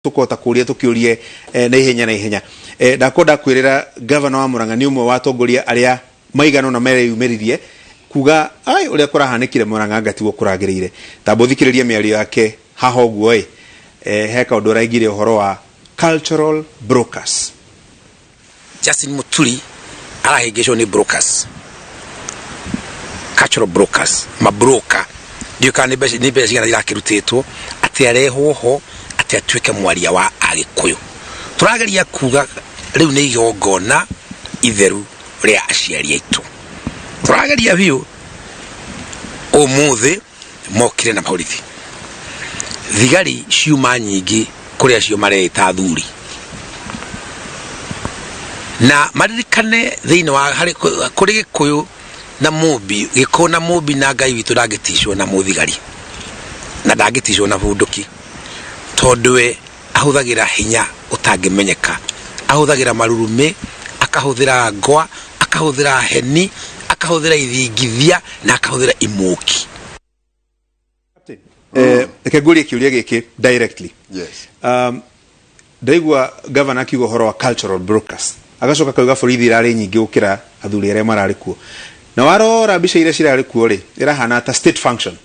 Tukota kuria tukiurie na ihenya na ihenya. Ndakwenda kwirira gavana wa Murang'a ni umwe wa atongoria aria maigana na mereyumĩririe kuga ai uria kurahanikire Murang'a ngatiguo kuragiriire. Tamba uthikiririe mĩario yake haha ũguo ĩ he kaũndũ araigire ũhoro wa cultural brokers. Justin Muturi arahĩngĩcwo nĩ brokers, cultural brokers, mabroka. Ndiũĩ kana nĩ mbeca cigana irakĩrutĩtwo atĩ arehwo ho atĩ atuĩke mwaria wa Agĩkũyũ. Tũrageria kuga rĩu nĩ igongona itheru rĩa aciari aitũ. Tũrageria biũ. Ũmũthĩ mokire na borithi, thigari ciuma nyingĩ kũrĩ acio mareĩta athuri, na maririkane thĩinĩ wa harĩ kũrĩ Gĩkũyũ na Mũmbi, Gĩkũyũ na Mũmbi na Ngai witũ ndangĩticwo na mũthigari na ndangĩticwo na bunduki, tondũ we ahũthagĩra hinya ũtangĩmenyeka. Ahũthagĩra marurumĩ, akahũthĩra ngwa, akahũthĩra heni, akahũthĩra ithingithia na akahũthĩra imũki. Reke ngurie kĩũria gĩkĩ directly. Yes. Ndaigua gavana akiuga ũhoro wa cultural brokers, agacoka kauga borithi irarĩ nyingĩ gũkĩra athuri arĩa mararĩ kuo, na warora mbica iria cirarĩ kuo rĩ, ĩrahana ta state function.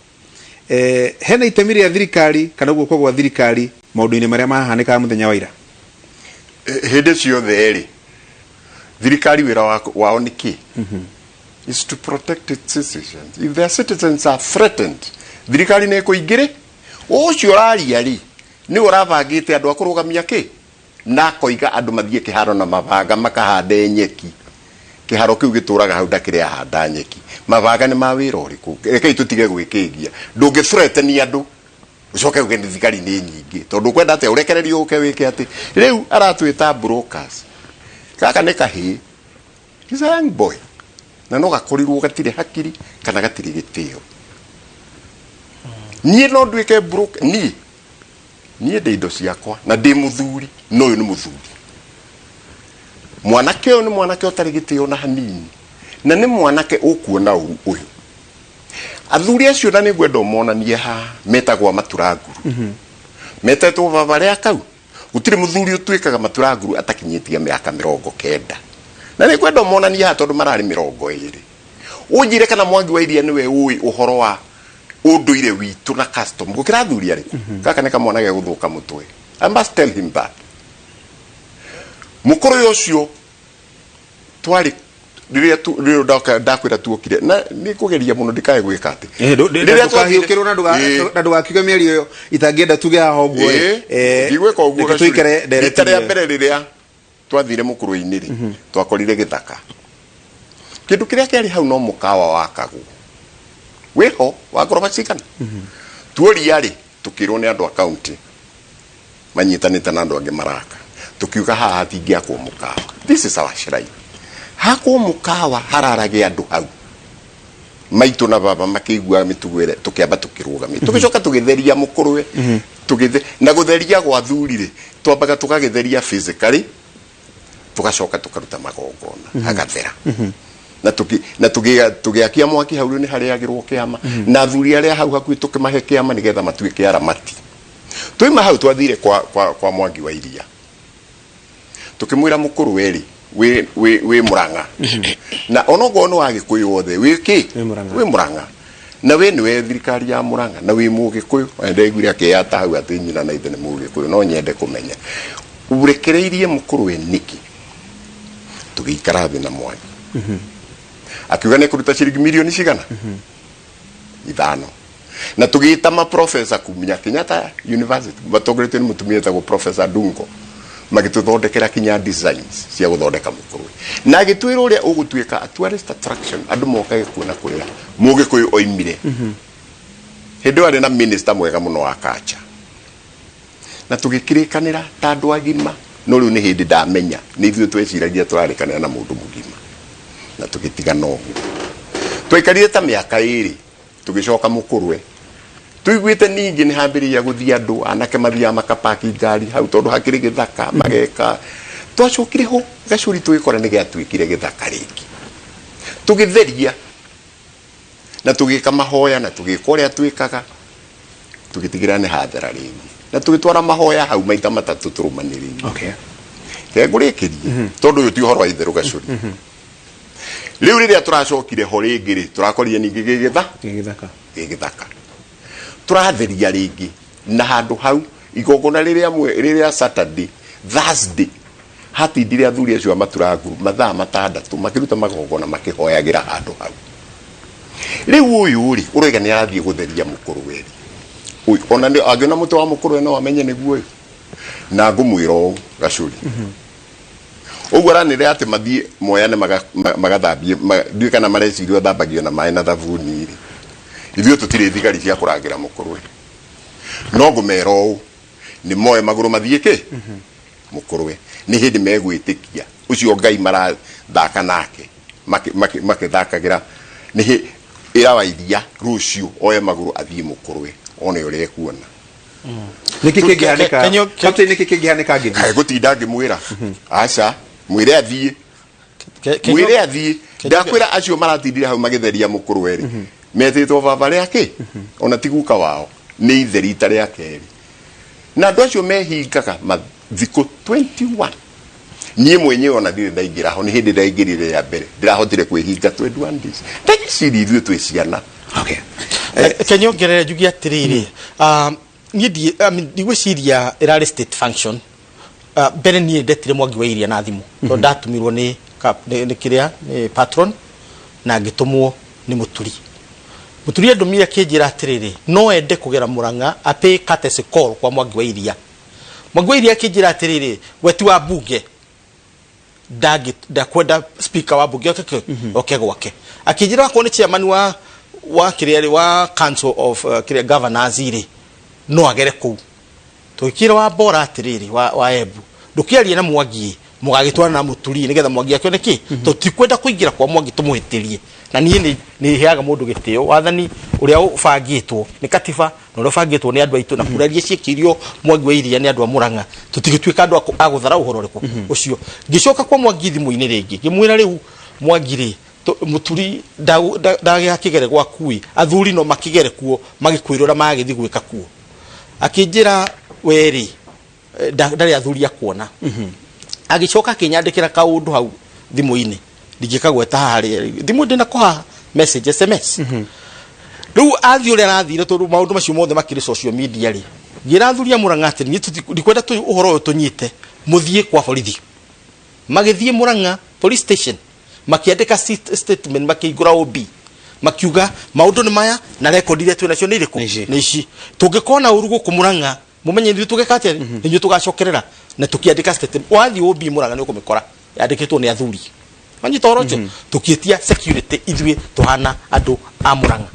Hena itemi rĩa thirikari kana guoko gwa thirikari maũndũ-inĩ marĩa mahanĩkaga mũthenya wa ira? Hĩndĩ ciothe rĩ, thirikari wĩra wao nĩ kĩ? Is to protect its citizens. If their citizens are threatened, thirikari nĩ ĩkũingĩrĩ. Ũcio ũraria rĩ, nĩwe ũrabangĩte andũ a kũrũgamia kĩ, na akoiga andũ mathiĩ kĩharo na mabanga makahande nyeki. Kĩharo kĩu gĩtũraga hau, ndakĩrĩ ahanda nyeki. Mabanga nĩ ma wĩra ũrĩkũ? Rekei tũtige gwĩkĩgia. Ndũngĩ threaten andũ ucoke uge nĩ thigari nĩ nyingĩ, tondũ ũkwenda atĩa? Ũrekererio ũke wĩke atĩ? Rĩu aratwĩta brokers. Gaka nĩ kahĩĩ. He's a young boy na no gakorirwo gatirĩ hakiri kana gatirĩ gĩtĩo. Niĩ no nduĩke broker? Niĩ ndĩ indo ciakwa na ndĩ mũthuri, no ũyũ nĩ mũthuri. Mwanake ũyũ nĩ mwanake ũtarĩ gĩtĩo na hanini, na nĩ mwanake ũkuona ũru ũyũ. Athuri acio, na nĩ ngwenda ũmonanie haha, metagwo maturanguru, metetwo baba rĩa kau. Gũtirĩ mũthuri ũtuĩkaga maturanguru atakinyĩtie mĩaka 90, na nĩ ngwenda ũmonanie haha tondũ mararĩ 20. Ũnjĩre kana Mwangi wa Iria nĩwe ũĩ ũhoro wa ũndũire witũ na custom gũkĩra athuri arĩkũ? Gaka nĩ kamwana gegũthũka mũtwe. I must tell him that mũkũrũ ũcio twarĩ rĩrĩa rĩrĩa ndakwĩra tuokire, na nĩ kũgeria mũno ndikae gwĩka atĩ Rĩrĩa ndũkahiũkĩrwo na na ndũgakiuge mĩario ĩyo itangĩenda tuge haha ũguo ĩ. Ndigwĩka ũguo. Reke Gacuri. tũikare Rita ndereti rĩa ĩyo. mbere rĩrĩa twathire mũkũrũ-inĩ rĩ, twakorire gĩthaka. Kĩndũ kĩrĩa kĩarĩ hau no mũkawa wakagwo wĩho wa ngoroba cigana. Tuoria rĩ, tũkĩrwo nĩ andũ a kaunti manyitanĩte na andũ angĩ maraka. Tukiuga haha hatingĩakwo mũkawa. This is our shrine. Hakwo mũkawa hararage andũ hau. Maitũ na baba makĩigua mĩtugo ĩrĩa, tũkĩamba tũkĩrũgamia, tũgĩcoka tũgĩtheria mũkũrwe. Tũgĩthe na gũtheria gwa thuri rĩ, twambaga tũgagĩtheria physically, tũgacoka tũkaruta magongona hagathera, na tuki na tũgĩakia mwaki hau. Rĩu nĩ harĩagĩrwo kĩama na athuri arĩa hau hakuhĩ, tũkĩmahe kĩama nĩgetha matuĩke aramati. Twaima hau twathire kwa Mwangi wa Iria, tukimwira mukuru weri wi Murang'a, na onokorwo nĩ wa Gĩkũyũ othe wĩ kĩ? Wĩ Murang'a. Wĩ Murang'a na we nĩwe thirikari ya Murang'a na wĩ Mũgĩkũyũ. Na ndaiguire akĩyata hau atĩ nyina na ithe nĩ Mũgĩkũyũ. No nyende kũmenya ũrekereirie mũkũrwe nĩkĩ? Tũgĩikara thĩ na Mwangi, akiuga nĩ kũruta ciringi mirioni cigana 5, na tũgĩta maprofesa kumia Kenyatta University matongoretio nĩ mũtumia etagwo Professor Dungo, magĩtũthondekera kinya designs cia gũthondeka mũkũrwe, na agĩtwĩra ũrĩa ũgũtuĩka a tourist attraction, andũ mokage kuona kũrĩa Mũgĩkũyũ oimire. Hĩndĩ ĩyo arĩ na minister mwega mũno wa culture, na tũgĩkĩrĩkanĩra ta andũ agima. No rĩu nĩ hĩndĩ ndamenya nĩ ithuĩ tweciragia tũrarĩkanĩra na mũndũ mũgima, na tũgĩtigana ũguo. Twaikarire ta mĩaka 2, tũgĩcoka mũkũrwe. Tũiguĩte ningĩ nĩ hambĩrĩria gũthiĩ andũ anake mathiaga makapaki ngari hau tondũ hakĩrĩ gĩthaka mageka. Twacokire ho gacũri, tũgĩkora nĩ gĩatuĩkire gĩthaka rĩngĩ. Tũgĩtheria na tũgĩka mahoya na tũgĩka ũrĩa twĩkaga, tũgĩtigĩra nĩ hathera rĩngĩ. Na tũgĩtwara mahoya hau maita matatũ tũrũmanĩrĩire. Reke ngũrĩkĩrie, tondũ ũyũ ti ũhoro wa itherũ, Gacũri. Rĩu rĩrĩa tũracokire ho rĩngĩ rĩ, tũrakorire ningĩ gĩgĩtha Gĩgĩthaka. Gĩgĩthaka. Tũratheria rĩngĩ na handũ hau igongona rĩrĩa rĩrĩa Saturday, Thursday hatindire athuri acio a maturanguru mathaa 6 makĩruta magongona makĩhoyagĩra handũ hau. Rĩu ũyũ rĩ, ũroiga nĩ arathiĩ gũtheria mũkũrwe rĩ, ũyũ ona angĩona mũtĩ wa mũkũrwe no amenye nĩguo ũyũ. Na ngũmwĩra ũũ, Gacũri, ũguo aranĩrĩra atĩ mathiĩ moyane magathambie, ndiũĩ kana mareciria ũthambagio na maĩ na thabuni rĩ. Ithuĩ tũtirĩ thigari cia kũrangĩra mũkũrwe, no ngũmera ũũ, nĩ moe magũrũ mathiĩ kĩ mũkũrwe, nĩ hĩndĩ megwĩtĩkia ũcio Ngai marathaka nake makĩthakagĩra. Nĩ ĩra wa iria rũciũ oe magũrũ athiĩ mũkũrwe one ũrĩa ekuona. Nĩkĩ kĩngĩhanĩka? Captain, nĩkĩ kĩngĩhanĩka angĩthiĩ? Kaĩ gũtinda ngĩmwĩra? Aca, mwĩre athiĩ. Mwĩre athiĩ. Ndakwĩra acio maratindire hau magĩtheria mũkũrwe rĩ, metĩtwo baba rĩa kĩ, ona ti guka wao, nĩ ithe rita rĩa kerĩ. Na andũ acio mehingaga mathikũ 21. Niĩ mwenyewe ona ndirĩ ndaingĩra ho, nĩ hĩndĩ ndaingĩrire rĩa mbere, ndĩrahotire kwĩhinga 21 days. Ndagĩciria ithuĩ twĩ ciana. Reke nyongerere njuge atĩrĩrĩ, niĩ I mean, ndigwĩciria ĩrarĩ state function. Mbere niĩ ndetire Mwangi wa Iria na thimũ tondũ ndatũmirwo nĩ kĩrĩa nĩ patron na ngĩtũmwo nĩ Mũturi. Mũturi andũmire akĩnjĩra atĩrĩrĩ, no ende kũgera Mũrang'a a pay courtesy call kwa Mwangi wa Iria. Mwangi wa Iria akĩnjĩra atĩrĩrĩ, we ti wa mbunge, ndakwenda speaker wa mbunge oke oke gwake. Akĩnjĩra akorwo nĩ chairman wa kĩrĩa rĩ, wa council of kĩrĩa governors rĩ, no agere kũu. Tũgĩkĩra wa Bora atĩrĩrĩ, wa Embu, ndũkĩarie na Mwangi, mũgagĩtwarana na Mũturi nĩgetha Mwangi akĩone kĩ. Tũtikwenda kũingĩra kwa Mwangi tũmũhĩtĩrie. Na niĩ nĩ heaga mũndũ gĩtĩo. Wathani ũrĩa ũbangĩtwo nĩ katiba na ũrĩa ũbangĩtwo nĩ andũ aitũ na kura iria ciĩkĩirio Mwangi wa Iria nĩ andũ a Mũrang'a, tũtigĩtuĩka andũ a gũthara ũhoro ũrĩkũ ũcio. Ngĩcoka kwa Mwangi thimũ-inĩ rĩngĩ, ngĩmwĩra rĩu Mwangi rĩ, Mũturi ndagĩakĩgere gwaku ĩ, athuri no makĩgere kuo magĩkwĩra ũrĩa magĩthiĩ gwĩka kuo. Akĩnjĩra we rĩ, ndarĩ athuri akuona. Agĩcoka akĩnyandĩkĩra kaũndũ hau thimũ-inĩ, ndingĩkagweta haha rĩ, thimũ ndĩnako haha, message SMS. Rĩu athiĩ ũrĩa arathire, tondũ maũndũ macio mothe makĩrĩ social media rĩ, ngĩra athuri a Mũrang'a atĩrĩ, niĩ ndikwenda ũhoro ũyũ tũnyite, mũthiĩ kwa borithi. Magĩthiĩ Mũrang'a police station, makĩandĩka statement, makĩhingũra OB, makiuga maũndũ nĩ maya na record iria twĩ nacio nĩ irĩkũ? Nĩ ici. Nĩ ici. Tũngĩkona ũru gũkũ Mũrang'a, mũmenye ithuĩ tũgeka atĩa? Nĩ inyuĩ tũgacokerera. Na tũkĩandĩka statement, wathiĩ OB Mũrang'a nĩ ũkũmĩkora yandĩkĩtwo nĩ athuri. Wanyita ũhoro ũcio? Tũkĩtia security ithuĩ tũhana andũ a Mũrang'a.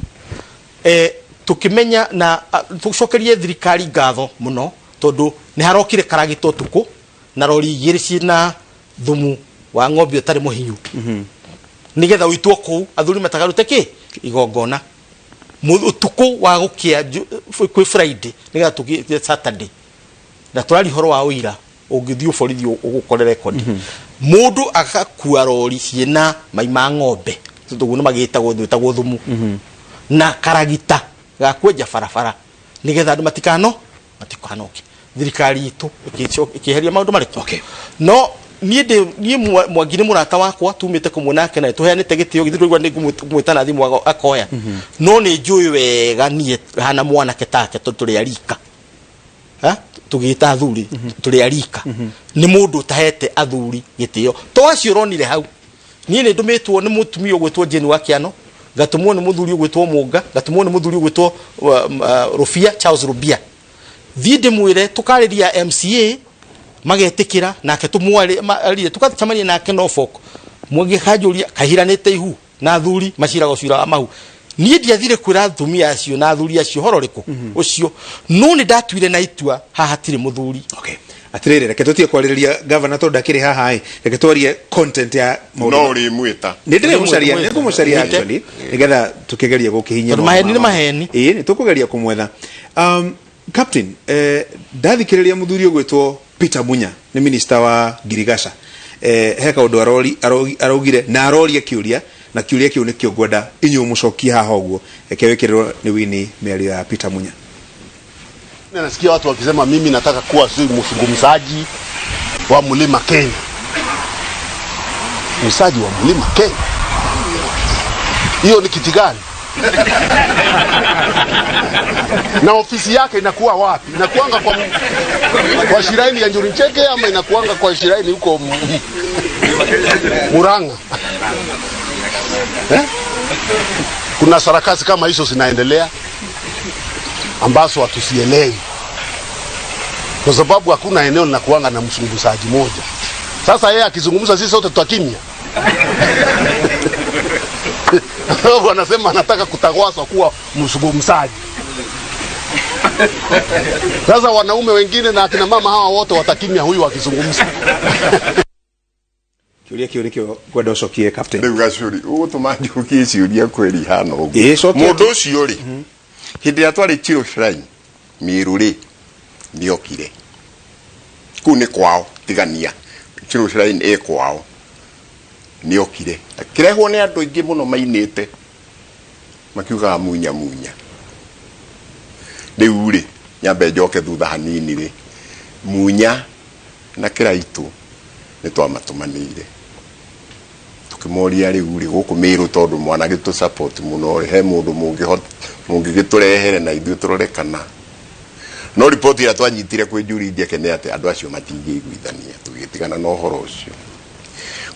Tũkĩmenya na tũcokerie thirikari ngatho mũno, tondũ nĩ harokire karagita ũtukũ na rori igĩrĩ ciĩna thumu wa ng'ombe ũtarĩ mũhinyu, nĩgetha ũitwo kũu athuri matagarute kĩ igongona. Ũtukũ wa gũkĩa kwĩ Friday nĩgetha tũgĩe Saturday, na tũraria ũhoro wa ũira, ũngĩthiĩ borithi ũgũkore record. Mũndũ agakua rori ciĩna mai ma ng'ombe, tondũ nĩ magĩtagwo gwĩtagwo thumu, na karagita ga kwenja barabara nĩgetha andũ matikanoke. Thirikari itũ ĩkĩeheria maũndũ marĩkũ? No niĩ ndĩ niĩ Mwangi nĩ mũrata wakwa, tumĩte kũmwe nake na tũheanĩte gĩtĩo, githĩ ndũigua nĩ ngũmwĩta na thimũ akoya. No nĩ njũĩ wega niĩ hana mwanake take, tondũ tũrĩ arika. Ha? Tũgĩta athuri tũrĩ arika. Nĩ mũndũ ũtahete athuri gĩtĩo to acio ũronire hau. Niĩ nĩ ndũmĩtwo nĩ mũtumia ũgwĩtwo Jane wa Kĩano, ngatũmwo nĩ mũthuri ũgwĩtwo Mũnga, ngatũmwo nĩ mũthuri ũgwĩtwo Rũbia, Charles Rũbia, thiĩ ndĩmwĩre tũkarĩria MCA magetĩkĩra nake tũmwarie, tũgacemania nake Norfolk. Mwangi akanjũria kahiranĩte ihu na athuri maciraga ũcira wa mahu. Niĩ ndiathire kwĩra atumia acio na athuri acio ũhoro ũrĩkũ ũcio, no nĩ ndatuire na itua haha hatirĩ mũthuri. Okay. Atirĩrĩ, reke tũtige kwarĩrĩria gavana tondũ ndakĩrĩ haha ĩ, reke twarie content ya maũndũ. No ũrĩmwĩta. Nĩ ndĩrĩmũcaria, Nĩ nĩ ngũmũcaria Mwĩte. actually, nĩgetha tũkĩgerie gũkĩhinyia Tondũ maũndũ maheni nĩ ma- maheni. Ĩĩ, nĩ tũkũgeria kũmwetha. Captain, ndathikĩrĩria mũthuri ũgwĩtwo Peter Munya, nĩ minister wa Ngirigaca, he kaũndũ araugire na aroria kĩũria, na kĩũria kĩu nĩkĩo ngwenda inyuĩ mũcokie haha ũguo. Reke wĩkĩrĩrwo nĩ Winnie mĩario ya Peter Munya. Nasikia watu wakisema mimi nataka kuwa sijui mzungumzaji wa Mlima Kenya. Msaji wa Mlima Kenya, hiyo ni kiti gani? Na ofisi yake inakuwa wapi? Inakuanga kwa shiraini ya Njuri Ncheke ama inakuanga kwa shiraini huko Murang'a? Eh? Kuna sarakasi kama hizo zinaendelea ambazo hatusielewi, kwa sababu hakuna eneo linakuanga na mzungumzaji moja. Sasa yeye akizungumza sisi sote tutakimya. Wanasema anataka kutawazwa kuwa mzungumzaji. Sasa wanaume wengine na akina mama hawa wote watakimya huyu akizungumza. Kiuria kiu nikio ngwenda ucokie, captain. Rĩu gacũri ũgũtũma njũkie ciũria kweri hana ũguo. Ĩĩ, cokia. Mũndũ ũcio rĩ, hĩndĩ ĩrĩa twarĩ Chiro Shrine Mĩrũ rĩ, nĩokire kũu nĩ kwao, tigania Chiro Shrine ĩ kwao, nĩokire akĩrehwo nĩ andũ aingĩ mũno mainĩte makiugaga munya munya. Rĩu rĩ, nyambe njoke thutha hanini rĩ, Munya na Kĩraitũ nĩ twamatũmanĩire tukĩmoria rĩu rĩ gũkũ Mĩrũ, tondũ mwana gĩtũ support mũno rĩ, he mũndũ mũngĩhota mũngĩgĩtũrehere na ithuĩ tũrore kana no riboti ĩrĩa twanyitire kwĩ Njuri Njeke nĩ atĩ andũ acio matingĩiguithania, tũgĩtigana na ũhoro ũcio.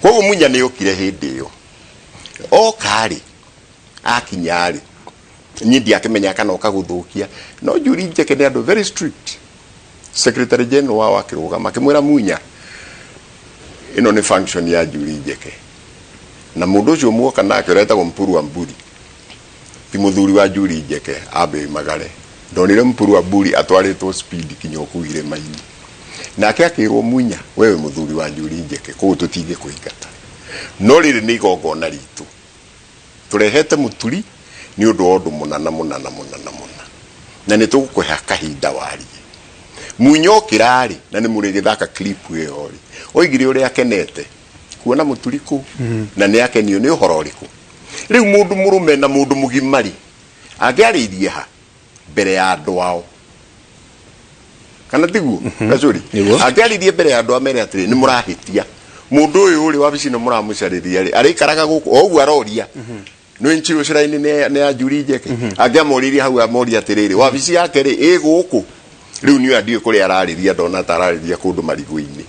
Koguo Munya nĩ okire hĩndĩ ĩyo, oka rĩ, akinya rĩ, niĩ ndiakĩmenya kana oka gũthũkia, no Njuri Njeke nĩ andũ very strict. Secretary General wao akĩrũgama akĩmwĩra, "Munya, ĩno nĩ function ya Njuri Njeke na mũndũ ũcio muoka nake ũrĩa etagwo Mpuru wa Mburi ti mũthuri wa Njuri Njeke, ambe magare." Ndonire Mpuru wa Mburi atwarĩtwo speed kinya kũu irĩma-inĩ, nake akĩrwo, "Munya, wewe mũthuri wa Njuri Njeke, koguo tũtingĩkũingata, no rĩrĩ nĩ igongona ritũ tũrehete mũturi nĩ ũndũ wa ũndũ mũna na mũna na mũna na mũna, na nĩ tũgũkũhe kahinda warie." Munya okĩra rĩ, na nĩ mũrĩgĩthaka clip ĩyo rĩ, oigire ũrĩa akenete kuona mũturi kũu na nĩ akenio nĩ ũhoro ũrĩkũ. Rĩu mũndũ mũrũme na mũndũ mũgima rĩ, angĩarĩirie ha mbere ya andũ ao, kana tiguo gacũri? Nĩguo. Angĩarĩirie mbere ya andũ amere atĩrĩ, nĩ mũrahĩtia, mũndũ ũyũ rĩ, wabici ĩno mũramũcarĩria rĩ, arĩikaraga gũkũ o ũguo aroria nĩ Nchiru Shrine nĩ ya Njuri Njeke. Angĩamoririe hau amoria atĩrĩrĩ, wabici yake rĩ ĩ gũkũ? Rĩu niĩ ndiũĩ kũrĩa ararĩria, ndona ta ararĩria kũndũ marigũ-inĩ.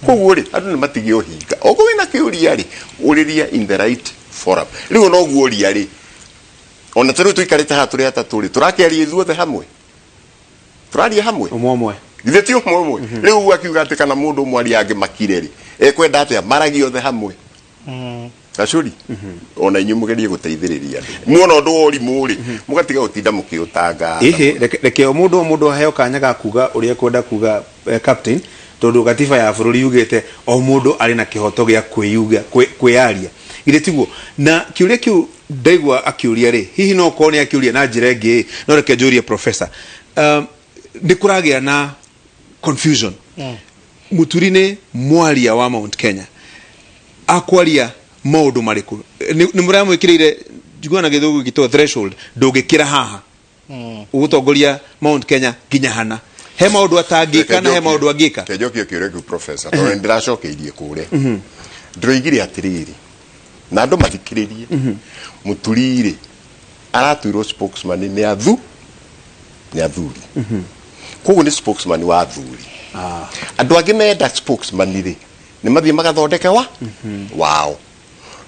Koguo rĩ, andũ nĩ matige ũhinga, okorwo wĩna kĩũria rĩ, ũrĩria in the right forum. Rĩu ona ũguo ũria rĩ, ona ta rĩu tũikarĩte haha tũrĩ atatũ rĩ, tũrakĩaria ithuothe hamwe, tũraria hamwe? Ũmwe ũmwe. Githĩ ti ũmwe ũmwe? Rĩu akiuga atĩ kana mũndũ ũmwe aria angĩ makire rĩ, ekwenda atĩa maragie othe hamwe? Gacũri, ona inyuĩ mũgerie gũteithĩrĩria andũ muona ũndũ wa ũrimũ rĩ, mũgatiga gũtinda mũkĩũtangatha. Ĩhĩ, reke o mũndũ aheo kanya ga kuga ũrĩa ekwenda kuga, captain, tondũ gatiba ya bũrũri yugĩte o mũndũ arĩ na kĩhoto gĩa kwĩyuga, kwĩyaria, githĩ tiguo? Na kĩũria kĩu ndaigua akĩũria rĩ, hihi no korwo nĩ akĩũria na njĩra ĩngĩ, no reke njũrie professor. Nĩ kũragĩa na confusion. Mũturi nĩ mwaria wa Mount Kenya, akwaria maũndũ marĩkũ? Nĩ mũramwĩkĩrĩire njiguaga na gĩthũngũ gĩtwo threshold, ndũngĩkĩra haha, ũgũtongoria Mount Kenya nginya hana, he maũndũ atangĩka na he maũndũ angĩka? Kenjokie kĩũria kĩu, professor, tondũ nĩ ndĩracokeirie kũrĩa ndĩroigire atĩrĩrĩ, na andũ mathikĩrĩrie. Mũturi rĩ, aratuirwo spokesman nĩ athuri, koguo nĩ spokesman wa athuri. Andũ angĩ menda spokesman rĩ, nĩ mathiĩ magathondeke wa wao,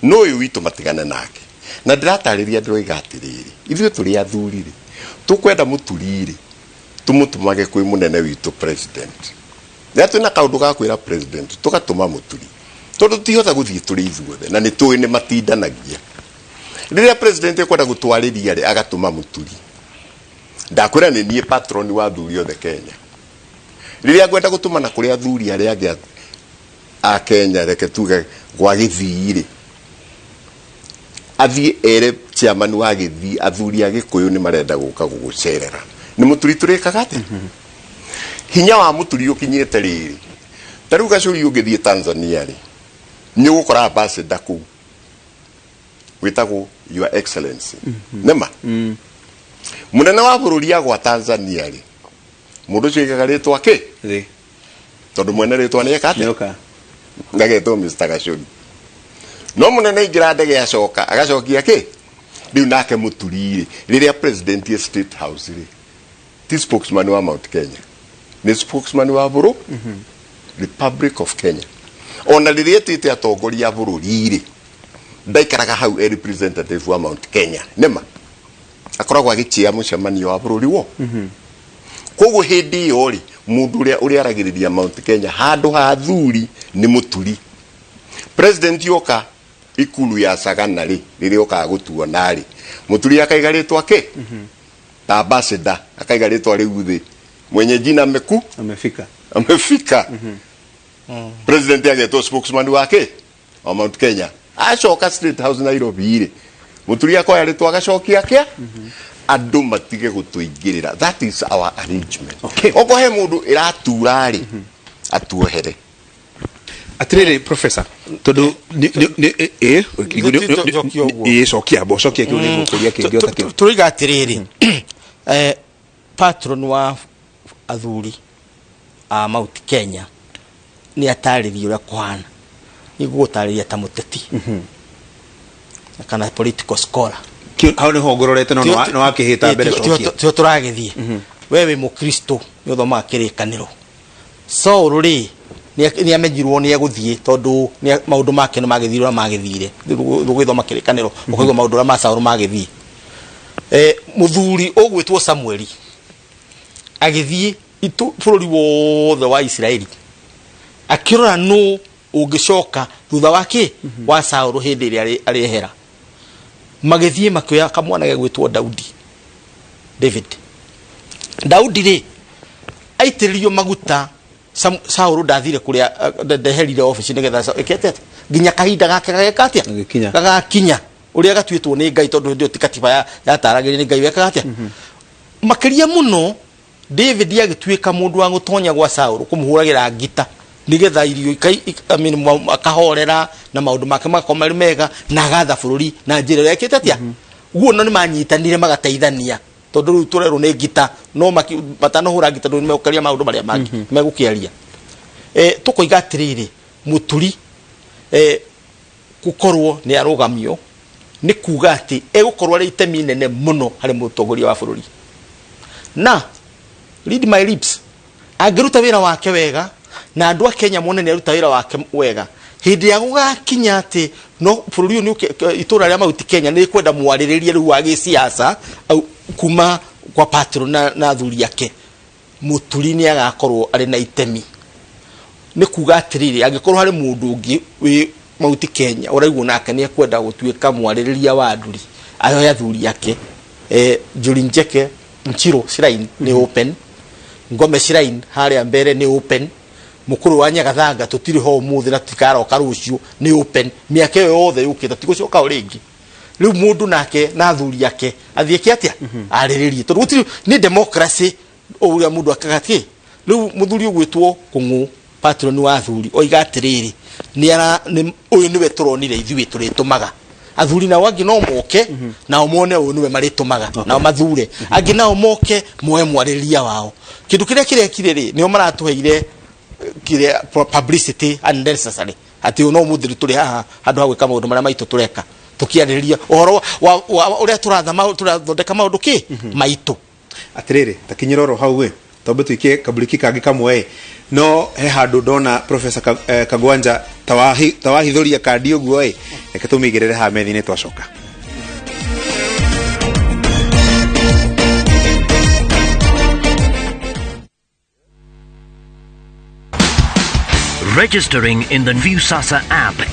no ũyũ witũ matigane nake. Na ndĩratarĩria, ndĩroiga atĩrĩrĩ, ithuĩ tũrĩ athuri rĩ, tũkwenda mũturi rĩ, tũmũtũmage kwĩ mũnene witũ president. Rĩrĩa twĩna kaũndũ ga kwĩra president, tũgatũma mũturi, tondũ tũtihota gũthiĩ tũrĩ ithuothe na nĩ tũĩ nĩ matindanagia. Rĩrĩa president ekwenda gũtwarĩria rĩ, agatũma mũturi. Ndakwĩra nĩ niĩ patron wa athuri othe Kenya. Rĩrĩa ngwenda gũtũmana kũrĩ athuri arĩa angĩ a Kenya, reke tuge gwa Gĩthii rĩ, athiĩ ere chairman wa Gĩthii, athuri a Gĩkũyũ nĩ marenda gũka gũgũcerera, nĩ mũturi tũrĩkaga atĩa? Hinya wa mũturi ũkinyĩte rĩrĩ, ta rĩu gacũri, ũngĩthiĩ Tanzania rĩ, nĩ ũgũkora ambassador kũu wĩtagwo Your Excellency. Nĩma mũnene wa bũrũri agwa Tanzania rĩ, Mũndũ ũcio aigaga rĩtwa kĩ? Thĩ. Tondũ mwene rĩtwa nĩ eka atĩa? Nĩoka. Ngagetwo Mr. Gacũri. No mũnene aingĩra ndege acoka agacokia kĩ? Rĩu nake Mũturi rĩ, rĩrĩa president e State House rĩ, ti spokesman wa Mount Kenya, nĩ spokesman wa bũrũ Republic of Kenya. Ona rĩrĩa etĩte atongoria a bũrũri rĩ, ndaikaraga hau e representative wa Mount Kenya, nĩma akoragwo agĩchia mũcemanio wa bũrũri wo. Koguo hĩndĩ ĩyo rĩ, mũndũ ũrĩa ũrĩaragĩrĩria Mount Kenya handũ ha athuri nĩ Mũturi. President yoka ikulu ya Sagana rĩ, rĩrĩa okaga gũtuona rĩ, Mũturi akaiga rĩtwa kĩ? Ta ambassador akaiga rĩtwa rĩu thĩ, mwenye jina ameku Amefika. Amefika. President agetwo spokesman wake wa Mount Kenya. Acoka State House Nairobi rĩ, Mũturi akoya rĩtwa agacokia kĩa andũ matige gũtũingĩrĩra. That is our arrangement. Okay. Okorwo he mũndũ ĩratura rĩ, atuohere. Atirĩrĩ professor, tondũ ĩ Cokia ũguo. ĩ cokia mbo cokia kĩu nĩ ngũkũria kĩngĩ ota kĩu. Tũroiga atĩrĩrĩ, patron wa athuri a Mount Kenya nĩ atarĩrie ũrĩa kũhana. Nĩgũgũtarĩria ta mũteti kana political scholar. Hau nĩho ngũrorete, no nĩ wakĩhĩta mbere, cokia. Tio tũragĩthiĩ. We wĩ mũkristo, nĩ ũthomaga kĩrĩkanĩro. Saul rĩ, nĩ amenyirwo nĩ egũthiĩ tondũ maũndũ make nĩ magĩthire ũrĩa magĩthire. Ũgĩthoma kĩrĩkanĩro ũkaigua maũndũ ũrĩa ma Saul magĩthiĩ. Mũthuri ũgwĩtwo Samueli agĩthiĩ bũrũri wothe wa Isiraeli akĩrora nũ ũngĩcoka thutha wa kĩ wa Saul hĩndĩ ĩrĩa arĩehera. Magĩthiĩ makĩoya kamwana gegwĩtwo Daudi, David. Daudi rĩ, aitĩrĩrio maguta. Saul ndathire kũrĩa ndeherire obici nĩgetha ĩkĩte atĩa nginya kahinda gake gageka atĩa? Gagĩkinya. Gagakinya ũrĩa gatuĩtwo nĩ Ngai, tondũ hĩndĩ ĩyo ti katiba yataragĩria, nĩ Ngai wekaga atĩa makĩria mũno. David agĩtuĩka mũndũ wa gũtonya gwa Saul kũmũhũragĩra ngita nĩgetha irio I mean, akahorera na maũndũ make magakorwo marĩ mega na agatha bũrũri na njĩra ĩrĩa ĩkĩte atĩa guo. No nĩ manyitanire magateithania, tondũ rĩu tũrerwo nĩ ngita no matanahũra ngita ndũ nĩmegũkaria maũndũ marĩa mangĩ megũkĩaria. Tũkoiga atĩrĩrĩ, Mũturi gũkorwo nĩ arũgamio nĩ kuga atĩ egũkorwo arĩ itemi inene mũno harĩ mũtongoria wa bũrũri. Na read my lips, angĩruta wĩra wake wega na andũ a Kenya mone nĩ aruta wĩra wake wega, hĩndĩ ya gũgakinya atĩ no bũrũri ũyũ nĩ itũra rĩa Mount Kenya nĩ kwenda mwarĩrĩria rĩu wa gĩsiasa kuma kwa patron na athuri ake, Mũturi nĩ agakorwo arĩ na itemi. Nĩ kuga atĩrĩrĩ, angĩkorwo harĩ mũndũ ũngĩ wĩ Mount Kenya ũraigua nake nĩ ekwenda gũtuĩka mwarĩrĩria wa andũri, ayoe athuri ake. Njuri Njeke Nchiro Shrine nĩ open, Ngome Shrine harĩa mbere nĩ open, Mũkũrũ wa Nyagathanga tũtirĩ ho ũmũthĩ na tũtikaroka rũciũ nĩ open. Mĩaka ĩyo yothe yũkĩte tigũcoka o rĩngĩ. Rĩu mũndũ nake na athuri ake athiĩ ke atĩa arĩrĩrie, tondũ gũtirĩ nĩ democracy ũrĩa mũndũ akaga kĩ. Rĩu mũthuri ũgwĩtwo Kũng'ũ, patron wa athuri, oiga atĩrĩrĩ, nĩ ara nĩ ũyũ nĩwe tũronire ithuĩ tũrĩtũmaga. Athuri nao angĩ no moke nao mone ũyũ nĩwe marĩtũmaga, nao mathure angĩ nao moke moe mwarĩrĩria wao. Kĩndũ kĩrĩa kĩrekire rĩ, nĩo maratũheire kĩrĩa publicity unnecessary, atĩ no mũthĩ tũrĩ haha handũ ha gwĩka maũndũ marĩa maitũ tũreka, tũkĩarĩrĩria ũhoro wa ũrĩa tũratha tũrathondeka maũndũ kĩ maitũ. Atirĩrĩ, takinyĩra oro hau ĩ, twambe tuikie kaburiki kangĩ kamwe ĩ, no he handũ ndona professor Kagwanja tawahithũria kandi ũguo ĩ, reke tũmĩigĩrĩre haha metha-inĩ twacoka. Registering in the Viusasa app is